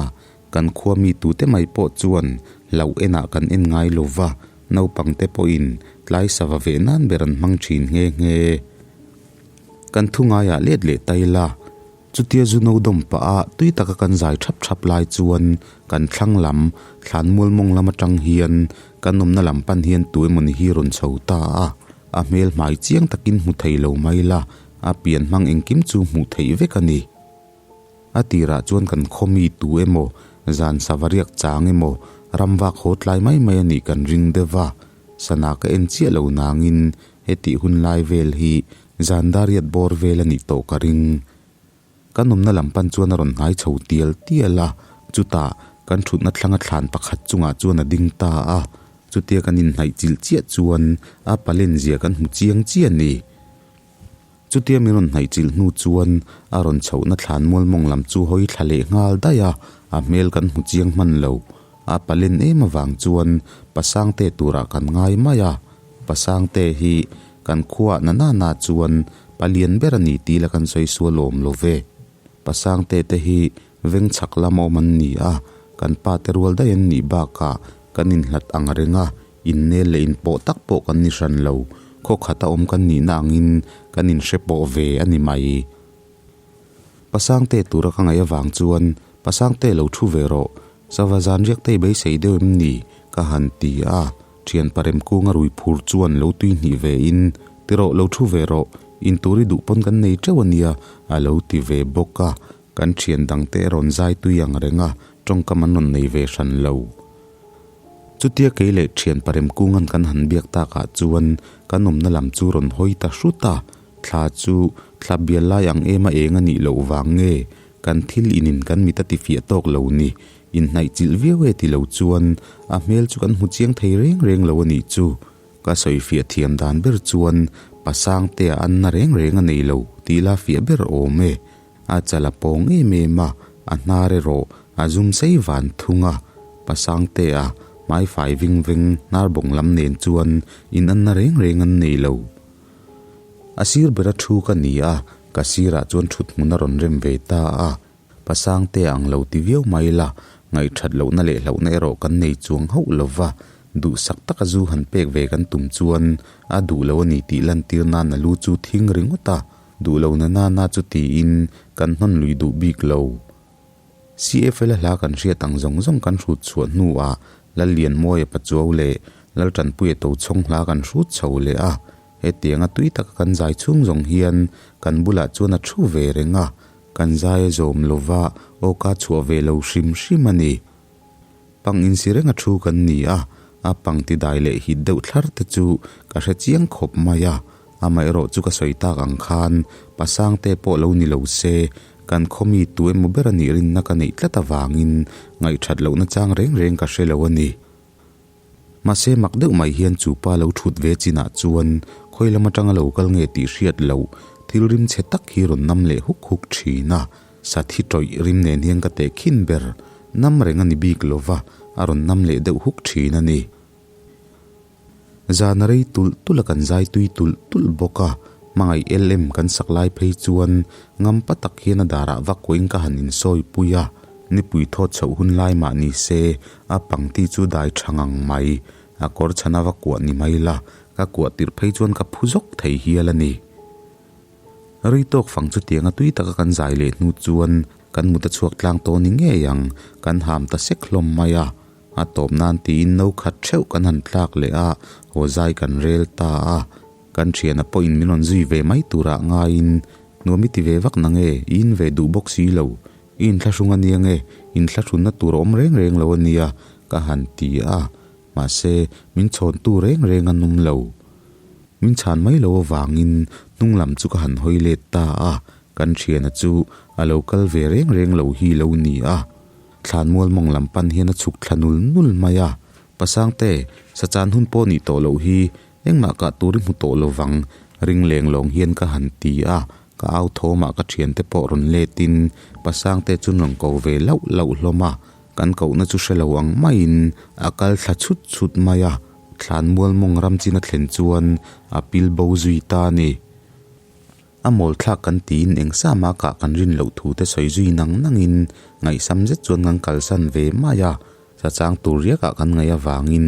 kan khua mi tute mai pawh chuan hlauh enah kan en ngai lo va, naupang te pawhin tlai sava veh nan ber an hmang thin nghe nghe. Kan thu ngaiah let leh ta ila, chutia zu no dawm pah a tui taka kan zai thap thap lai chuan kan thlang lam, thlan mual mawng lam atang hian kan awmna lam pan hian tu emawni hi rawn chho ta a, a hmel hmai chiang takin hmu thei lo mai la, A pian hmang engkim chu hmuh theih vek a ni. A tirah chuan kan khaw mi tu emaw, zan sava riak chang emaw, ram vak haw tlai mai mai a nih kan ring deuh a. Sana ka en chiah lo nangin hetih hun lai vel hi zan dariat bawr vel a nih tawh ka ring. Kan awmna lam pan chuan a rawn hnai chho tial tial a, chutah kan thutna thlanga thlan pakhat chungah chuan a ding ta a. Chutia kan inhnaih chilh chiah chuan a palen zia kan hmu chiang chiah a ni. Chutia min rawn hnaih chilh hnu chuan a rawn chhohna thlan mual mawng lam chu hawi thla leh nghal daih a, a hmel kan hmu chiang hman lo. A palen em avang chuan Pasangte turah kan ngai mai a, Pasangte hi kan khuaah na nana chuan Palian ber a ni tih la kan sawi sual awm lo ve. Pasangte te hi veng chhak lam awm an ni a, kan pa te rual daih an nih bakah kan inhlat ang reng a, innel leh inpawh tak pawh kan ni hran lo, khaw khata awm kan nihna angin kan inhre pawh ve a ni mai. Pasangte tura ka ngaih avang chuan, Pasangte lo thu ve rawh, sava zan riak te i beisei deuh em ni? ka han ti a, thian parem kunga rui phur chuan lo tui hnih ve in, Ti rawh, lo thu ve rawh, in tur i duh pawn kan nei teuh a nia, a lo ti ve bawk a, kan thian dangte rawn zai tui ang reng a, tawngkam an rawn nei ve hran lo. Chutia kei leh thian parem kunga'n kan han biak takah chuan kan awmna lam chu rawn hawi ta hrut a, Thla chu thla bial lai ang em a eng a nih loh vang nge kan thil inin kan mit a ti fiah tawk lo ni, inhnaih chilh viau e ti lo chuan a hmel chu kan hmu chiang thei reng reng lo a nih chu. Ka sawi fiah thiam dan ber chuan Pasangtea an na reng reng a nei lo tih la fiah ber awm e. A chal a pawng em em a, a hnar erawh a zum sei van thung a. Pasangtea hmaifai ving veng hnar bawng lam nen chuan in an na reng reng an nei lo. A sir bera thu ka ni a, ka sirah chuan thut hmun a rawn rem ve ta a, Pasangte ang lo ti viau mai la, ngaihthat lohna leh hlauhna erawh kan nei chuang hauh lo va, duhsak taka zu han pek ve kan tum chuan a duh lo a ni tih lantir nan a lu chu thing ringawt a, duh lo na nana chu tiin kan hnawn lui duh bik lo. CFL a hla kan hriat ang zawng zawng kan hrut chhuah hnuah Lallianmawia Pachuau leh Laltanpuia Tochhawng hla kan hrut chho leh a, hetianga tui taka kan zai chhung zawng hian kan bulah chuan a thu ve reng a, kan zai a zawm lova awka chhuah ve lo hrim hrim a ni. Pang insi renga thu kan ni a, a pang ti dai leh hit deuh thlar te chu ka hre chiang khawp mai a, amaherawh chu ka sawi tak ang khan Pasangte pawh lo ni lo se, kan khaw mi tu emaw ber a nih rinna ka neih tlat avangin ngaihthat lohna chang reng reng ka hre lo a ni. Mahse mak deuh mai hian chu pa lo thut ve chinah chuan khawi lam atanga lo kal nge tih hriat loh thil rim chhe tak hi rawn nam leh huk huk thin a. Sa thi tawih rim nen hian ka teh khin ber, nam reng a ni bik lo va, a rawn nam leh deuh huk thin a ni. Zan a rei tulh tulh a kan zai tui tulh tulh bawk a, hmangaih LM kan sak lai phei chuan ngampa tak hian a darah vak kuahin ka han insawi pui a, nipui thawt chhoh hun lai mah ni se a pangti chu dai tha ngang mai, a kawr chhana va kuah ni mai la, ka kuah tirh phei chuan ka phu zawk thei hial a ni. Rei tawk fang chutianga tui taka kan zai leh hnu chuan kan mut a chhuak tlang tawh ni ngei ang, kan ham ta sek hlawm mai a. A tawp nan tiin no khat theuh kan han tlak leh a, haw zai kan rel ta a. Kan thiana pawhin min rawn zui ve mai turah ngaiin, Nuam i ti ve vak na nge, i in ve duh bawk si lo. I inthlahrung a nia nge, inthlahrunna tur a awm reng reng lo a nia, ka han ti a. Mahse, min chhawntu reng reng an awm lo. Min chhan mai lo avangin hnung lam chu ka han hawi let ta a, kan thiana chu a lo kal ve reng reng lo hi lo ni a. Thlanmual mawng lam pan hian a chhuk thla nul nul mai a, Pasangte, sachan hun pawh nih tawh loh hi engmah kah tur i hmu tawh lo vang, ring leng lawng hian ka han ti a, ka au thawmah ka thiante pawh rawn letin Pasangte chu an rawn ko ve lauh lauh hlawm a. Kan kohna chu hre lo ang maiin a kal thla chhut chhut mai a, thlanmual mawng ram chin a thlen chuan a pil bo zui ta a ni. A mawl thlak kan tiin eng sa mah kah kan rin loh thu te sawi zui nang nangin ngaihsam zet chuan kan kalsan ve mai a, sachang tur riakah kan ngaih avangin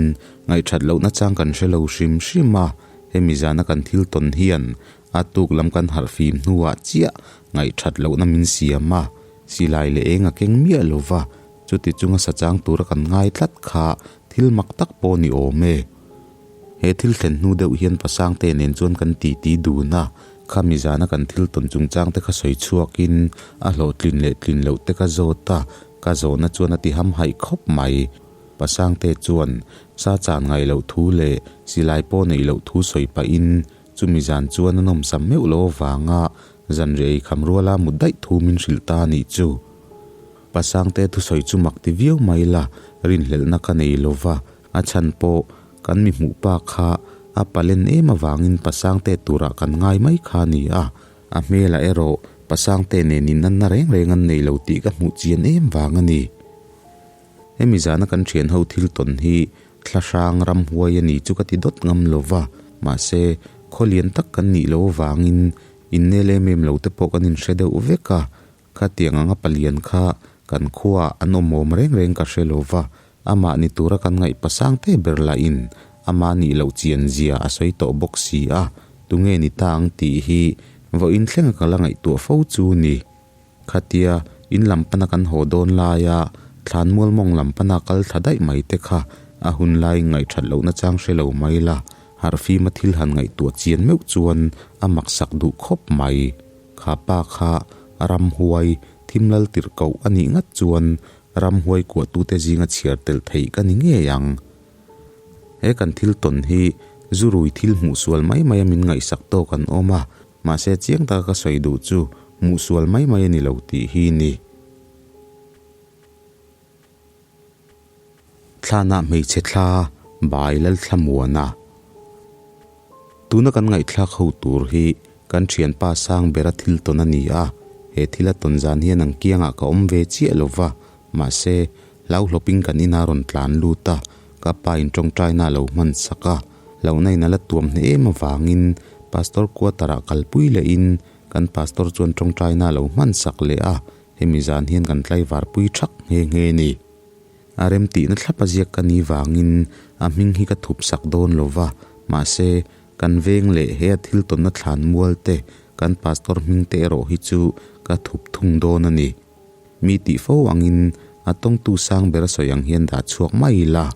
ngaihthat lohna chang kan hre lo hrim hrim a, hemi zana kan thil tawn hian a tuk lam kan harh fim hnuah chiah ngaihthat lohna min siam a. Silai leh eng a keng miah lo va, chuti chunga sa chang tura kan ngai tlat kha thil mak tak pawh ni awm e. He thil thlen hnu deuh hian Pasangte nen chuan kan titi dun a, khami zana kan thil tawn chungchang te kha sawi chhuakin a hlawhtlin leh tlin loh te ka zawt a, ka zawhna chuan a ti hamhaih khawp mai. Pasangte chuan sa chan ngaih loh thu leh silai pawh neih loh thu sawi pahin chumi zan chuan a nawmsam meuh lo avanga Zanriah ei kham ruala mut daih thu min hrilh ta a nih chu. Pasangte thusawi chu mak ti viau mai la, rinhlelhna ka nei lo va, a chhan pawh kan mi hmuh pa kha a palen em avangin Pasangte turah kan ngai mai kha a ni a, a hmelah erawh Pasangte nen inanna reng reng an nei lo tih ka hmuh chian em vang a ni. Hemi zana kan thian ho thil tawn hi thlahrang ramhuai a ni chu ka ti dawt ngam lo va, mahse khaw lian tak kan nih loh avangin. Innel em em lo te pawh kan inhre deuh vek a, khatiang anga palian kha kan khuaah an awm awm reng reng ka hre lo va, amah ni tura kan ngaih pasang te ber lahin amah nih loh chian zia a sawi tawh bawk si a, tunge ni ta ang tih hi vawiin thlenga ka la ngaihtuah fo chu ni. Khatia in lam pana kan haw dawn laia thlanmual mawng lam pana kal thla daih mai te kha a hun laiin ngaihthat lohna chang hre lo mai la, harhfima thil han ngaihtuah chian meuh chuan a maksak duh khawp mai. Kha pa kha ramhuai thim lal tirh koh a nih ngat chuan ramhuai kuahtute zinga chhiar tel theih ka ni ngei ang. He kan thil tawn hi zu rui thil hmuh sual mai maia min ngaihsak tawk an awm a, Mahse chiang taka ka sawi duh chu hmuh sual mai mai a ni lo tih hi ni. Thlanah hmeichhe thla bai Lalthlamuana. Tuna kan ngaihthlak ho tur hi kan thianpa sang bera thil tawn a ni a, he thil a tawn zan hian ang kiangah ka awm ve chiah lo va, mahse hlauhlawpin kan inah rawn tlan lut a, ka pa in tawngtaina a lo hman sak a. Hlauhna in a la tuam hneh em avangin Pastor quarter ah kalpui lehin kan Pastor chuan tawngtaina a lo hman sak leh a, hemi zan hian kan tlaivar pui thak nghe nghe ni. A remtihna thlap a ziak ka ni vangin a hming hi ka thup sak dawn lo va, mahse kan veng leh he a thil tawnna thlan mual te kan Pastor hming te erawh hi chu ka thup thung dawn a ni. Mi tih fo angin a tawngtu sang ber a sawi ang hian dah chhuak mai ila.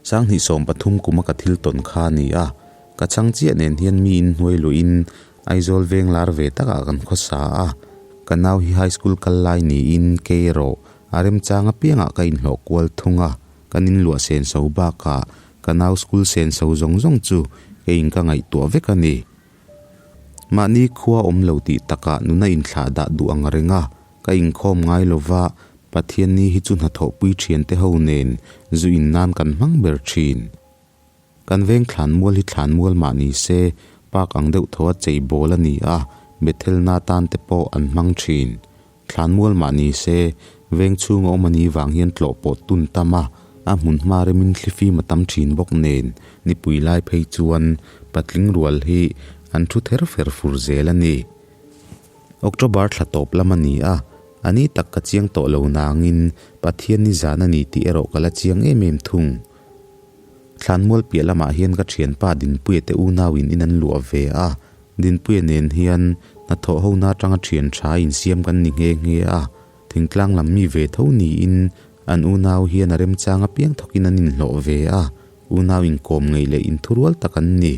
Sanghnih 13 kuma ka thil tawn kha a ni a, ka chhang chiah nen hian mi in hnuai luhin Aizawl veng lar ve takah kan khawsa a, ka nau hi high school kal lai niin kei erawh a remchang apiangah ka inhlawh kual thung a, kan inluah senso bakah ka nau school senso zawng zawng chu keiin ka ngaihtuah vek a ni. Mahni khua awm lo tih takah nuna inthlah dah duh ang reng a, Ka inkhawm ngai lova, Pathianni hi chu hnathawhpui thiante ho nen zu in nan kan hmang ber thin. Kan veng thlanmual hi thlanmual mah ni se, park ang deuh tho a chei bawl a ni a, Bethel na tan te pawh an hmang thin. Thlanmual mah ni se, veng chhung a awm a ni vang hian tlawh pawh tun tam a, a hmun hma remin thlifim a tam thin bawk nen, nipui lai phei chuan patling rual hi an thu ther fer fur zel a ni. October thla tawp lam a ni a, a ni tak ka chiang tawh lo nangin Pathian ni zan a ni tih erawh ka la chiang em em thung. Thlanmual piah lamah hian ka thianpa Dinpuia te unauin in an luah ve a, Dinpuia nen hian hnathawh hona atanga thian tha insiam kan ni nghe nghe a, thingtlang lam mi ve tho niin an unau hian a remchang apiang thawkin an inhlawh ve a, unau inkawm ngei leh inthurual tak an ni.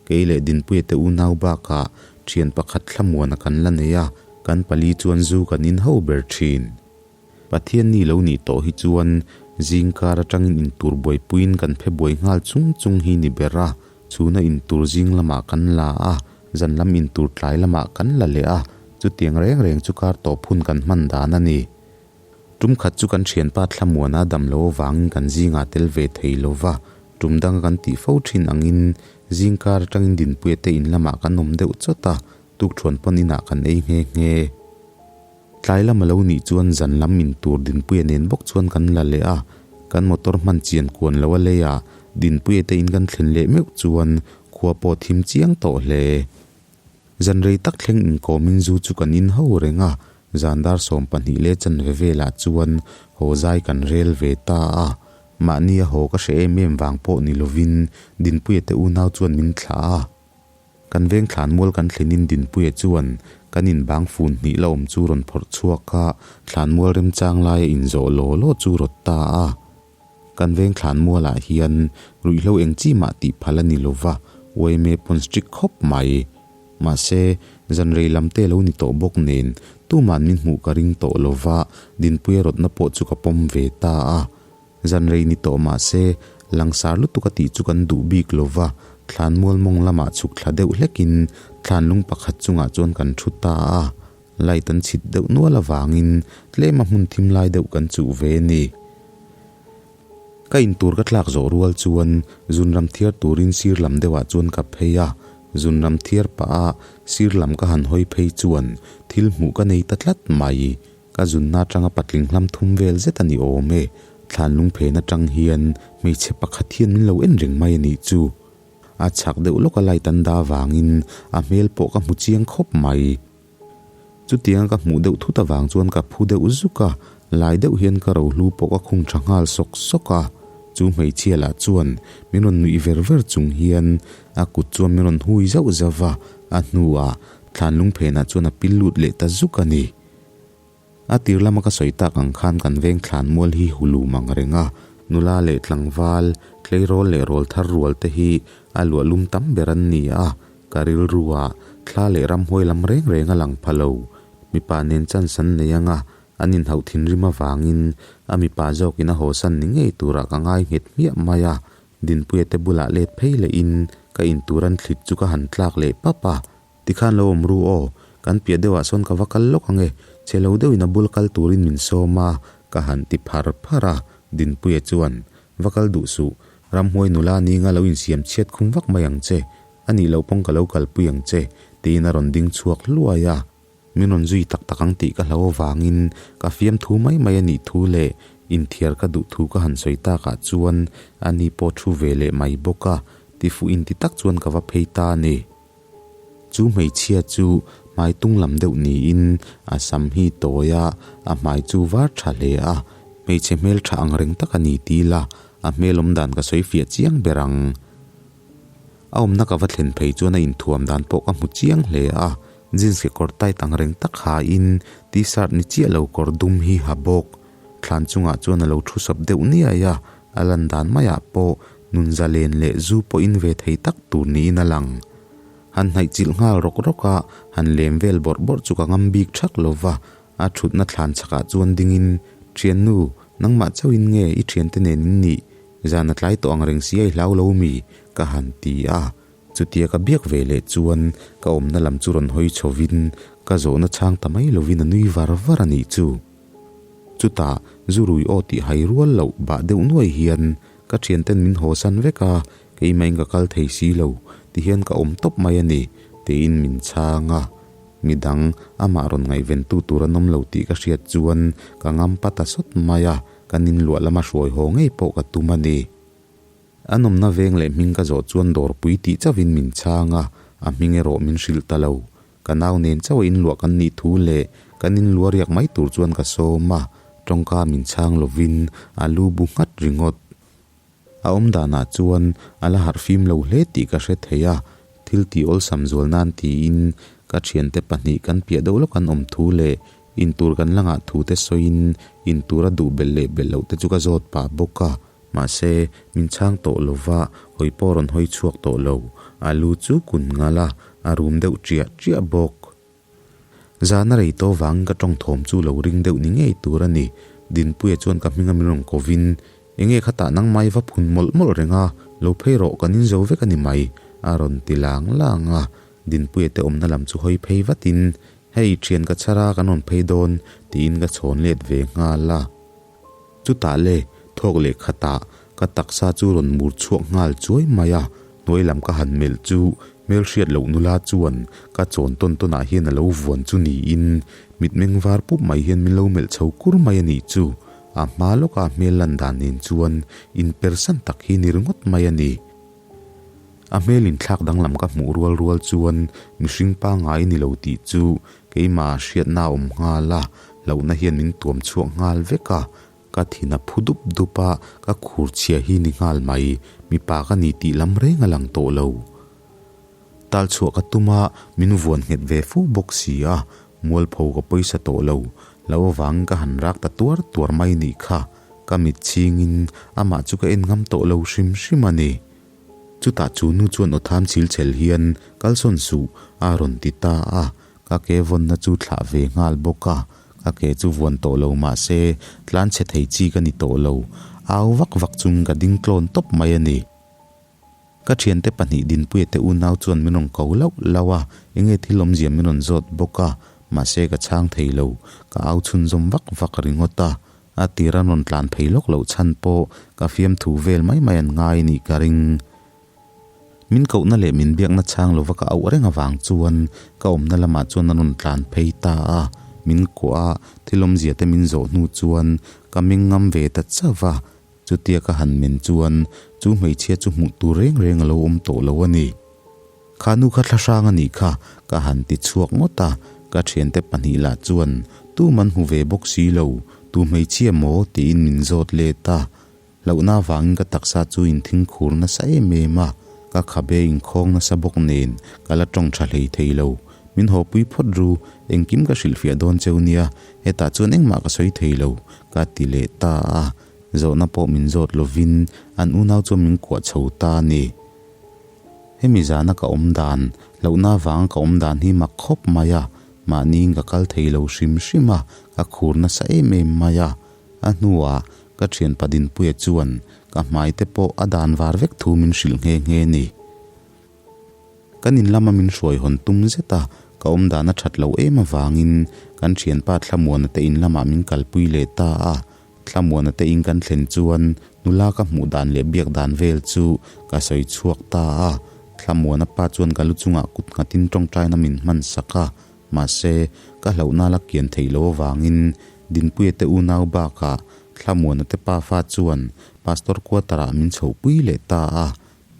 Kei leh Dinpuia te unau bakah thian pakhat thlamuana kan la nei a, kan pali chuan zu kan in ho ber thin. Pathian ni lo nih tawh hi chuan zingkar atangin intur buaipuiin kan phe buai nghal chung chung hi ni ber a, chhuna intur zing lamah kan la a, zan lam intur tlai lamah kan la leh a, chutiang reng reng chu kar tawp hun kan hman dan a ni. Tum khat chu kan thianpa thlamuana dam lo avangin kan zingah tel ve thei lo va, tum danga kan tih fo thin angin zingkar atangin Dinpuia te in lamah kan awm deuh chawt a, tukthuan pawn inah kan ei nghe nghe. Tlai lam a lo nih chuan zan lam in tur Dinpuia nen bawk chuan kan la leh a, kan motor hman chian kuan lo a lei a, Dinpuia te in kan thlen leh meuh chuan khua pawh thim chiang tawh hle. Zan rei tak thleng inkawmin zu chu kan in ho reng a, zan dar 12 leh chanve velah chuan haw zai kan rel ve ta a. Mahni a haw ka hre em em vang pawh ni lovin Dinpuia te unau chuan min thlah a. Kan veng thlanmual kan thlenin Dinpuia chuan kan inbang fun hnih la awm chu rawn phawrh chhuak a, thlanmual remchang laia inzawh law law chu rawt ta a. Kan veng thlanmualah hian ruihhlo eng chi mah tih phal a ni lo va, yma pawn strict khawp mai. Mahse, zan rei lam te lo ni tawh bawk nen tuman min hmuh ka ring tawh lo va, Dinpuia rawtna pawh chu ka pawm ve ta a. Zan rei ni tawh mahse, langsar lutuk a tih chu kan duh bik lo va, thlanmual mawng lamah chhuk thla deuh hlekin thlanlung pakhat chungah chuan kan thu ta a. Light an chhit deuh nual avangin tlema hmun thim lai deuh kan chuh ve a ni. Ka intur ka tlak zawh rual chuan zunram thiar turin sir lam deuhah chuan ka phei a, zunram thiar pah a sir lam ka han hawi phei chuan thil hmuh ka nei ta tlat mai. Ka zunna atanga patling hlam thum vel zet a ni awm e. Thlanlung phen atang hian hmeichhe pakhat hian min lo en reng mai a nih chu. A chhak deuh lawka light an dah avangin a hmel pawh ka hmu chiang khawp mai. Chutianga ka hmuh deuh thut avang chuan ka phu deuh zuk a, lai deuh hian ka rohlu pawh ka khung tha nghal sawk sawk a. Chu hmeichhia lah chuan min rawn nuih ver ver chung hian a kut chuan min rawn hui zauh zauh va, a hnuah thlanlung phenah chuan a pil lut leh ta zuk a ni. A tir lama ka sawi tak ang khan kan veng thlan mual hi hulum ang reng a, nula leh tlangval, tleirawl leh rawl thar rual te hi a luah lum tam ber an ni a, ka rilru ah thla leh ramhuai lam reng reng a lang pha lo. Mipa nen chance an nei ang a, an inhauh thinrim avangin a mipa zawkin a hawsan ni ngei turah ka ngai nghet hmiah mai a, Dinpuia te bulah let phei lehin ka intur an thlit chu ka han tlak leh pap a, Tikhan lo awm ru aw, kan piah deuhah sawn ka va kal lawk ang e, che lo deuhin a bul kal turin min sawm a, ka han ti phar phar a, Dinpuia chuan, Va kal duh suh, ramhuai nula ninga lo insiam chhiat khum vak mai ang che, a nih loh pawng ka lo kalpui ang che, tiin a rawn ding chhuak hluai a. Min rawn zui tak tak ang tih ka hlau avangin ka fiamthu mai mai a nih thu leh inthiar ka duh thu ka han sawi takah chuan ani pawh thu ve leh mai bawk a, tifuh inti tak chuan ka va phei ta a ni. Chu hmeichhia chu hmai tung lam deuh niin a sam hi tawi a, a hmai chu var tha hle a, hmeichhe hmel tha ang reng tak a ni ti ila a hmel awm dan ka sawi fiah chiang ber ang. A awmna ka va thlen phei chuan a inthuam dan pawh ka hmu chiang hle a, jeans kekawr tight ang reng tak hain t-shirt ni chiah lo kawr dum hi ha bawk. Thlan chungah chuan a lo thu sawp deuh niai a, a lan dan maiah pawh nun zalen leh zu pawh in ve thei tak tur niin a lang. Han hnaih chilh nghal rawk rawk a, han lem vel bawrh bawrh chu ka ngam bik thak lo va, a thutna thlan chhakah chuan dingin, Thiannu, nangmah chauhin nge i thiante nen in nih? Zan a tlai tawh ang reng si a i hlau lo mi? ka han ti a. Chutia ka biak ve leh chuan ka awmna lam chu rawn hawi chhovin ka zawhna chhang ta mai lovin a nui var var a nih chu. Chutah zu rui aw tih hai rual loh bah deuh nuai hian ka thianten min haw san vek a, keimahin ka kal thei si lo tihian ka awm tawp mai a ni tiin min chhang a. Midang amah rawn ngaihventu tur an awm lo tih ka hriat chuan ka ngam pa ta sawt mai a, kan inluah lama hruai haw ngei pawh ka tum a ni. A nawmna veng leh hming ka zawh chuan dawrpui tih chauhin min chhang a, a hming erawh min hrilh ta lo. Ka nau nen chauh a inluah kan nih thu leh kan inluah riak mai tur chuan ka sawm a, tawngka min chhang lovin a lu bu nghat ringawt. A awm danah chuan a la harh fim lo hle tih ka hre thei a, thil tih awlsam zual nan tiin ka thiante pahnih kan piah deuh lawk an awm thu leh intur kan la ngah thu te sawiin intur a duh belh leh belh loh te chu ka zawt pah bawk a. Mahse, min chhang tawh lo va, hawi pawh rawn hawi chhuak tawh lo. A lu chu kun ngal a, a rum deuh ṭiah ṭiah bawk. Zan a rei tawh vangin ka ṭawng thawm chu lo ring deuh ni ngei tur a ni. Dinpuia chuan ka hminga min rawn kovin, Enge khatah nangmah i va phun mawlh mawlh reng a, lo phei rawh kan inzo vek a ni mai, a rawn ti lang lang a. Dinpuia te awmna lam chu hawi phei vatin, Hei, ṭhian ka chhar a, kan rawn phei dawn, tiin ka chhawn let ve nghal a. Chutah le, thawk leh khatah ka taksa chu rawn mur chhuak nghal chuai mai a, hnuai lam ka han melh chu hmelhriat loh nula chuan ka chawn tawn tawnah hian a lo vuan chu niin mitmeng var pup mai hian min lo melh chho kur mai a nih chu. A hma lawka hmel lan dan nen chuan inpersan tak hi ni ringawt mai a ni. A hmel inthlak danglam ka hmuh rual rual chuan mihring pangngai ni lo tih chu keimah hriatna a awm nghal a, hlauhna hian min tuam chhuak nghal vek a, ka thin a phu dup dup a, ka khur chhia hi ni nghal mai, mipa ka ni tih lam reng a lang tawh lo. Tal chhuah ka tum a, min vuan nghet ve fo bawk si a, mualpho ka pawisa tawh lo, lo avangin ka han rak ta tuar tuar mai nih kha. Ka mit chhingin amah chu ka en ngam tawh lo hrim hrim a ni. Chutah chu nu chuan aw tham chil chhel hian kalsawn suh a rawn ti ta a, ka ke vawnna chu thlah ve nghal bawk a, ka ke chu vuan tawh lo mah se tlan chhe thei chi ka ni tawh lo, au vak vak chung ka ding tlawn tawp mai a ni. Ka thiante pahnih Dinpuia te unau chuan min rawn ko lauh lauh a, enge thil awmzia min rawn zawt bawk a, mahse ka chhang thei lo, ka au chhunzawm vak vak ringawt a, a tir an rawn tlan phei lawk loh chhan pawh ka fiamthu vel mai mai an ngai nih ka ring. Min kohna leh min biakna chhang lova ka auh reng avang chuan ka awmna lamah chuan an rawn tlan phei ta a, min kuah a, thil awmzia te min zawh hnu chuan ka meng ngam ve ta chauh a. Chutia ka han men chuan chu hmeichhia chu hmuh tur reng reng a lo awm tawh lo a ni. Kha nu kha thla hrang a nih kha, ka han ti chhuak ngawt a, ka thiante pahnih lah chuan tum an hmu ve bawk si lo, tu hmeichhia maw tiin min zawt let a. Hlauhna avangin ka taksa chu inthing khur nasa em em a, ka khabe inkhawng nasa bawk nen ka la tawng tha hlei thei lo. Min hawpui phawt ru, engkim ka hrilhfiah dawn cheu nia, hetah chuan engmah ka sawi thei lo, ka ti leh ta a. Zawhna pawh min zawt lovin an unau chuan min kuah chho ta a ni. Hemi zana ka awm dan, hlauhna avanga ka awm dan hi mak khawp mai a, mahniin ka kal thei lo hrim hrim a, ka khur nasa em em mai a. A hnuah ka thianpa Dinpuia chuan ka hmai te pawh a dan var vek thu min hrilh nghe nghe ni. Kan in lama min hruai hawn tum zet a, ka awm dan a that lo em avangin kan thianpa Thlamuana te in lamah min kalpui leh ta a. Thlamuana te in kan thlen chuan nula ka hmuh dan leh biak dan vel chu ka sawi chhuak ta a. Thlamuana pa chuan ka lu chungah kut nghatin tawngtaina min hman sak a, mahse ka hlauhna la kian theih loh avangin Dinpuia te unau bakah Thlamuana te pafa chuan Pastor quarter ah min chhohpui leh ta a.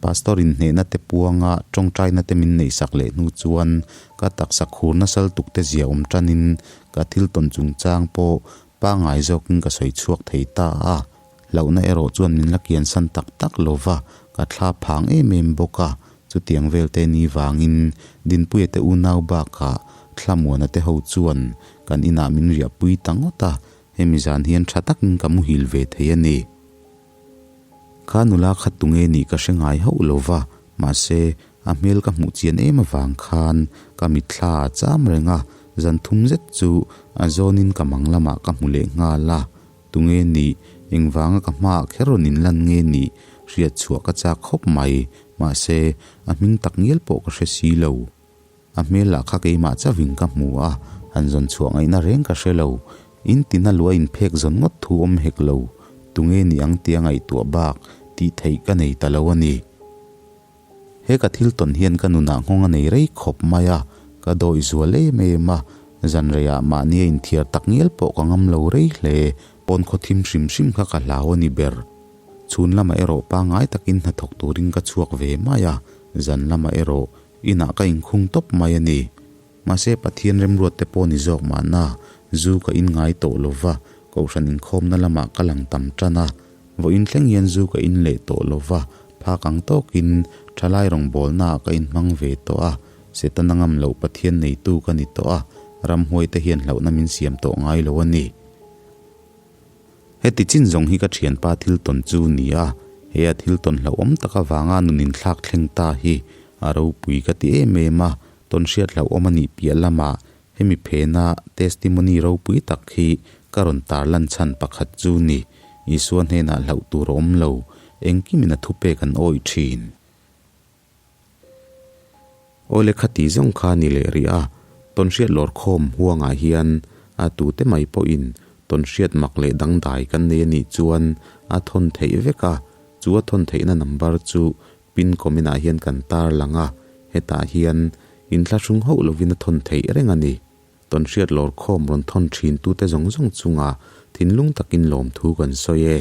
Pastor in hnehna te puanga tawngtaina te min neihsak leh hnu chuan ka taksa khur nasal tuk te zia awm tanin ka thil tawn chungchang pawh pangngai zawkin ka sawi chhuak thei ta a. Hlauhna erawh chuan min la kiansan tak tak lo va, ka thla phang em em bawk a. Chutiang vel te ni vangin Dinpuia te unau bakah Thlamuana te ho chuan kan inah min riahpui ta ngawt a, hemi zan hian tha takin ka muhil ve thei a ni. Kha nula kha tunge nih ka hre ngai hauh lo va, mahse, a hmel ka hmuh chian em avang khan ka mitthla a cham reng a, zan thum zet chu a zawnin ka mang lamah ka hmu leh nghal a, tunge nih, engvanga ka hmaah kher rawn inlan nge nih hriat chhuah ka chak khawp mai, mahse, a hming tak ngial pawh ka hre si lo. A hmel lah kha keimah chauhin ka hmu a, han zawn chhuah ngaihna reng ka hre lo. In tina lua inphek zawn ngawt thu awm hek lo. Tunge ni ang tia ngaihtuah bak tih theih ka nei ta lo a ni. He ka thil tawn hian ka nunah nghawng a nei rei khawp mai a, ka dawih zual em em a, zan reiah mahni a inthiar tak ngial pawh ka ngam lo rei hle, pawn khaw thim hrim hrim kha ka hlau a ni ber. Chhun lamah erawh pangngai takin hnathawk turin ka chhuak ve mai a, zan lamah erawh Inah ka inkhung tawp mai a ni. Mahse Pathian remruat te pawh ni zawk mahna, zu ka in ngai tawh lo va, Kohhran inkhawmna lamah ka lang tam tan a. Vawiin thleng hian zu ka in leh tawh lo va, phak ang tawkin thalai rawngbawlnaah ka inhmang ve tawh a, Setana ngam loh Pathian neitu ka ni tawh a, ramhuai te hian hlauhna min siam tawh ngai lo a ni. Heti chin zawng hi ka thianpa thil tawn chu ni a, he a thil tawn hlauhawm tak avanga nun inthlak thleng ta hi a ropui ka ti em em a, tawn hriat hlauhawm a nih piah lamah hemi phena testimony ropui tak hi ka rawn tarlan chhan pakhat chu ni, Isua hnenah hlauh tur a awm lo, engkimin a thupek an awih thin. Awle khati zawng kha ni leh rih a, tawnhriat lawrkhawm huangah hian a tute mai pawhin tawnhriat mak leh dangdai kan nei a nih chuan a thawn theih vek a, chu a thawn theihna number chu pin comment ah hian kan tar lang a, hetah hian inthlahrung hauh lovin a thawn theih reng a ni. Tawnhriat lawrkhawm rawn thawn thin tute zawng zawng chungah thinlung takin lawmthu kan sawi e.